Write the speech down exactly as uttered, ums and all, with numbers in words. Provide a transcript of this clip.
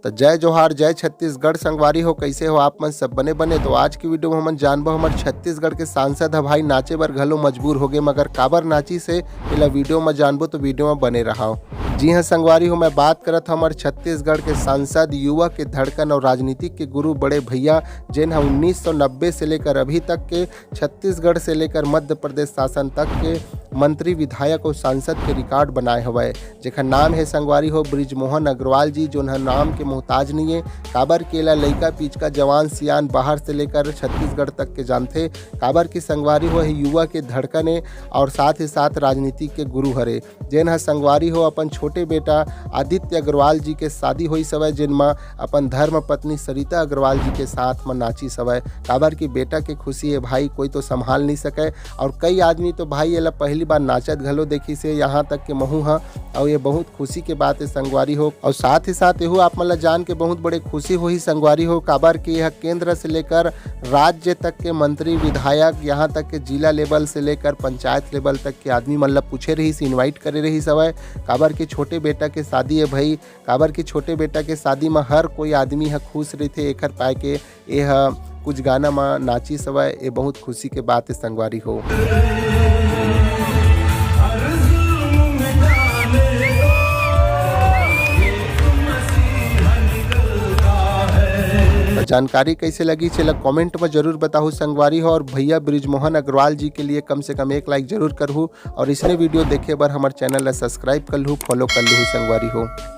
तो जय जोहार, जय छत्तीसगढ़ संगवारी हो। कैसे हो आप मन? सब बने बने। तो आज की वीडियो में हमन जानबो, हमर छत्तीसगढ़ के सांसद ह भाई नाचे बर घलो मजबूर हो गए, मगर काबर नाचिस हे, एला वीडियो में जानबो, तो वीडियो में बने रहो। जी हाँ संगवारी हो, मैं बात करत हूँ हमर छत्तीसगढ़ के सांसद, युवा के धड़कन और राजनीतिक के गुरु बड़े भैया, जेन ह उन्नीस सौ नब्बे से लेकर अभी तक के, छत्तीसगढ़ से लेकर मध्य प्रदेश शासन तक के मंत्री, विधायक और सांसद के रिकॉर्ड बनाए हवय, जेकर नाम है संगवारी हो बृजमोहन अग्रवाल जी, जोन ह नाम के मोहताज नहीं है। काबर के एला लइका पिचका, जवान सियान, बाहर से लेकर छत्तीसगढ़ तक के जानथे। काबर की संगवारी हो, ये युवा के धड़कन है और साथ ही साथ राजनीति के गुरु हरे, जेन ह संगवारी हो अपन छोटे बेटा आदित्य अग्रवाल जी के शादी होइस हवय, जेन म अपन धर्म पत्नी सरिता अग्रवाल जी के साथ म नाचिस हवय। काबर की बेटा के खुशी है भाई, कोई तो संभाल नहीं सके। और कई आदमी तो भाई एला पहली बार नाचत घलो देखिस हे, यहाँ तक के महू ह। और ये बहुत खुशी के बात है संगवारी हो। और साथ ही साथ एहू आप मन ला जान के बहुत बड़े खुशी होही संगवारी हो, काबर कि यह केंद्र से लेकर राज्य तक के मंत्री, विधायक, यहाँ तक के जिला लेवल से लेकर पंचायत लेवल तक के आदमी मन ला पूछे रहिस, इनवाइट करे रहिस हवय। काबर कि छोटे बेटा के शादी है भाई, काबर कि छोटे बेटा के शादी म हर कोई आदमी ह खुश रहिथे, एकर पाए के एह कुछ गाना म नाचिस हवय। ये बहुत खुशी के बात है संगवारी हो। जानकारी कैसे लगी, चला कमेंट में जरूर बताहू संगवारी हो। और भैया बृजमोहन अग्रवाल जी के लिए कम से कम एक लाइक जरूर करहू। और इसने वीडियो देखे बर हमर चैनल ला सब्सक्राइब कर लहू, फॉलो कर लहू संगवारी हो।